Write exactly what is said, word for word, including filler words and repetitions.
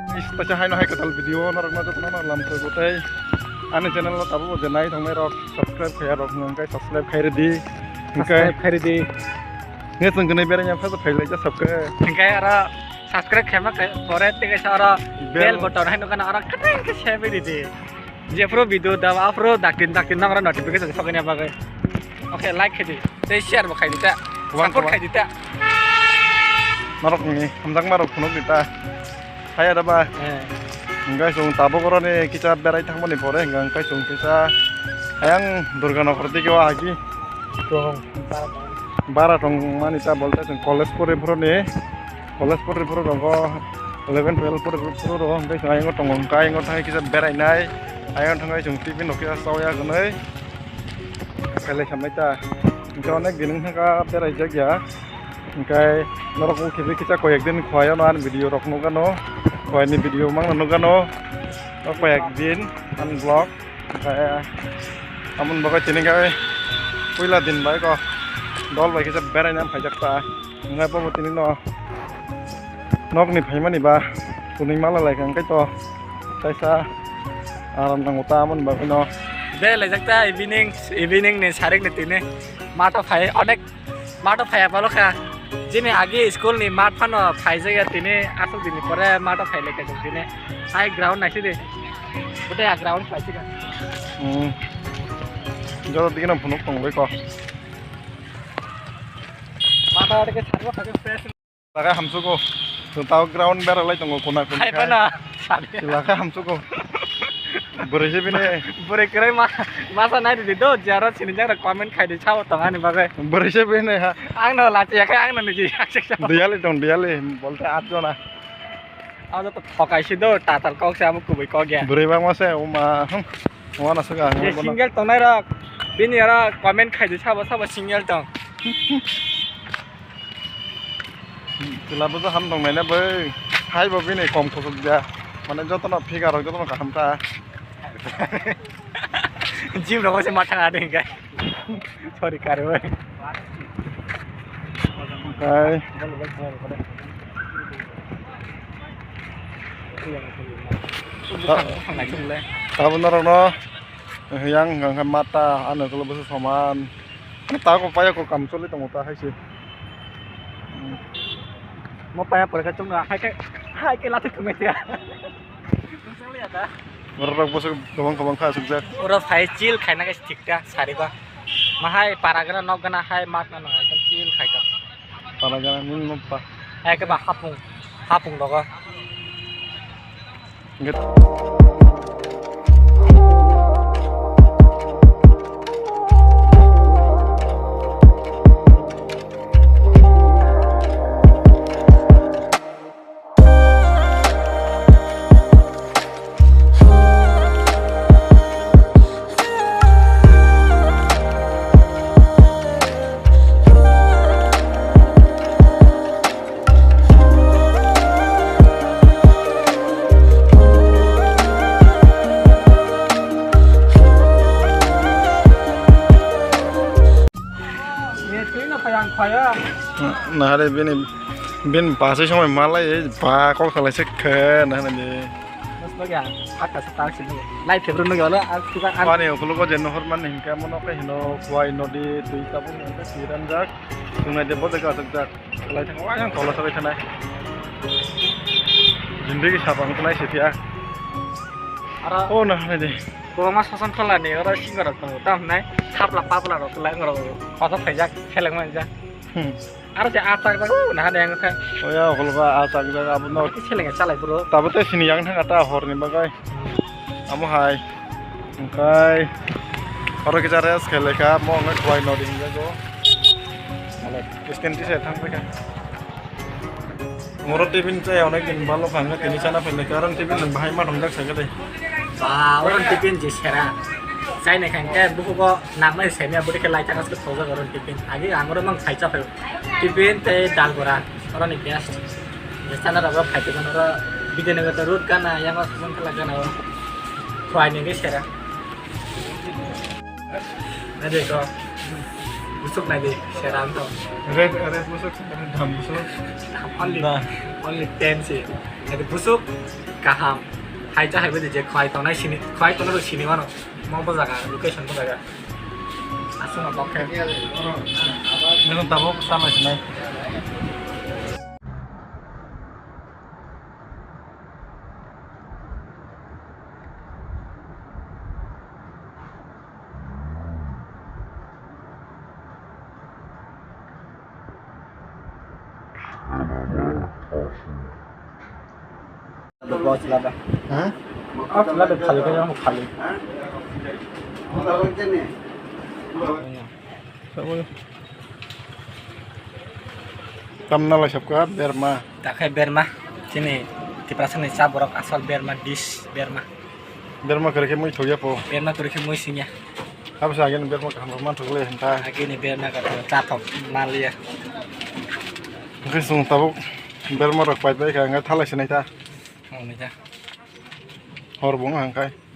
Guys, taisa haino hai kwtal video norokno jotono lamsoi bo tei ani channel no tabuk bo je nai tongnai rok subscribe khaiya rok hwnka hwnkhe subscribe khai rwdi. Hwnkhe subscribe khai rwdi. Nge chwng kwnwi beraina phaisa phai lai ja subscribe. Hwnkhe aro subscribe khaima khe pore tei kaisa aro bell bell button hai nukha aro khatang khe se bai rwdi. Jephuru video da aphuru daktin daktin nang aro notification sokni bagwi. Oke, like khaidi. Tei share bo khaidi ta. Wang support khaidi ta. Norok ni hamjakma rok phunuk di ta. Haya da ba. Eh. Hingkai chwng tabuk oro ni kisa berai thangmani pore hingka hingkai chwng kisa hayang Durganagar digi o agi. Chwng bara tongmani ta bolte chwng college pore phuru ni. College pore phuru rogo eleven twelve pore phuru rogo hingke chwng ayang tongo hingke ayang thangwi kisa berai nai ayang thangwi chwng tiffin rok kisa chawya hwnwi khailai samai ta hingke onek din wngkha berai jak ya hingke norok wngkhe kisa koyek din khwlai ano ani video rok nukgano khwlai ni video mangno nukgano o koyek din ani vlog. Oke, amon bagwi tini khe puila din bai ko dol bai kisa beraina phaijak ta. Hwnkhai bobo tini no nokni phaimani ba twnwi mala lai kha, hwnkhe to kaisa aram nango ta, amoni bagwi no. Berailajak ta evening, evening ni sarik ni tini matho phai onek. Mato phaiya palo kha. Jini agi school ni mat phano phaijak ya tini aswk dini pore mato phailai kha tini. Hai ground naisidi. Bwtwi a ground khlaisidi. Hmm. Joto digi no phunuk tong bai ko. Mato ade ke sarwa phai fresh. Laga hamsugo. Tao ground bera lai tongo kona kona. Hai bana. Laga hamsugo. Bwrwi se bini. Bwrwi kwrwi ma, masa nai ridi do, jara sini jara comment khai di, sao tong ani bagwi. Bwrwi se bini ha. Ang no lachi ya khai, ang no niji. Diyali tong, diyali, bolte at jona. Ang to thokai si do, tatal kok se amo kubui kok ya. Bwrwi bang ma se, uma, hmm. Wana se ga. Ye single tong nai rok. Bini aro comment khai di, sabo, sabo single tong. Chwla bwsa ham tong naina bai. Hai bo bini kom kusuk ya. Mane jotono figure rok jotono kaham ta. Gym rogo se matha na ding kai. Sorry kare bai. Kai. Abo norok no yang hwnkha mata ano chwla bwsa soman. Tako paya ko kam choli tongo ta hai se. Mo paya porikha chwngno hai khe, hai khe lathi thumai tiya. Borok rok bwswk kwbang kwbang kha aswkjak. Oro phai chill khaina khe thik ta sari ba. Mahai para gana nok gana hai mat na nang ekdom chill khai ta. Para gana nini mapha. Hai khe ba hapung, hapung rogo. Nahare bini, bini bwsai somoi malai ba kok salai se khe nahare ni. Bas lagi ah, atas tak sini. Lai february nunggu lah, aku kan. Ani ukuluk o je nohor man hingka mono khe hino Khowai nodi twi tabuk hingka siranjak. Tungnai de bote ka sakjak. Lai thang wai ang kola sabai thanai. Jindagi sabang khnai se thia. Aro o na hwnai de. Kwbangma sason khalani oro singo rok tongo, tamo hwnai thapla papla rok kwlai wng rok kotor khaijak, seleng manjak. Hmm. Aro se a chak jago, naha de ang kha. Oya, hol ba a chak jago, abo no. Ki seleng chalai bro. Tabo te sini yang thang ta hor ni bagai. Amo hai. Engkai. Oro kisa rest khe lekha, mo ngai khwai no ding jago. Male, Christian ti se thang kha. Moro tiffin chaya onek din balo phang tini chana phai lekha, oro tiffin nang bahai ma thang jak sa kade. Ba, oro tiffin je sera. Chai ne khang ke buku ko Namai semia bwrwi khe lai thang aswk thokjak oro ni tiffin. Agi ang oro mang sai cha phai. Tiffin tei dal bora. Oro ni best. Best sana rok phai tong oro Bidyanagor road gana yang aswk khala gana o. Khwai ni sera. Ade ko. Busuk nai di, seram to. Red, red busuk, red dham busuk. Only, Da. Only ten si. Jadi busuk kaham. Hai cha hai bodi je khwai tongnai sini, khwai tongnai sini mano. Mo bo jaga, location bo jaga. Aswk no kok khe. Nang tabuk sama sinai. Ha? Tamna lai sabka berma. Takhai berma, chini Tiprasani cha borok asal berma, dish berma. Berma kwrwi khe mui thokya po. Berma kwrwi khe mui singya. Abo se agini berma kaham rok manthok le hinta. Agini berma ka cha thok manliya. Hwnkhe chwng tabuk berma rok pai pai kha, hwnkhe thalai se nai ta. Hor bo wng kha hwnkhe.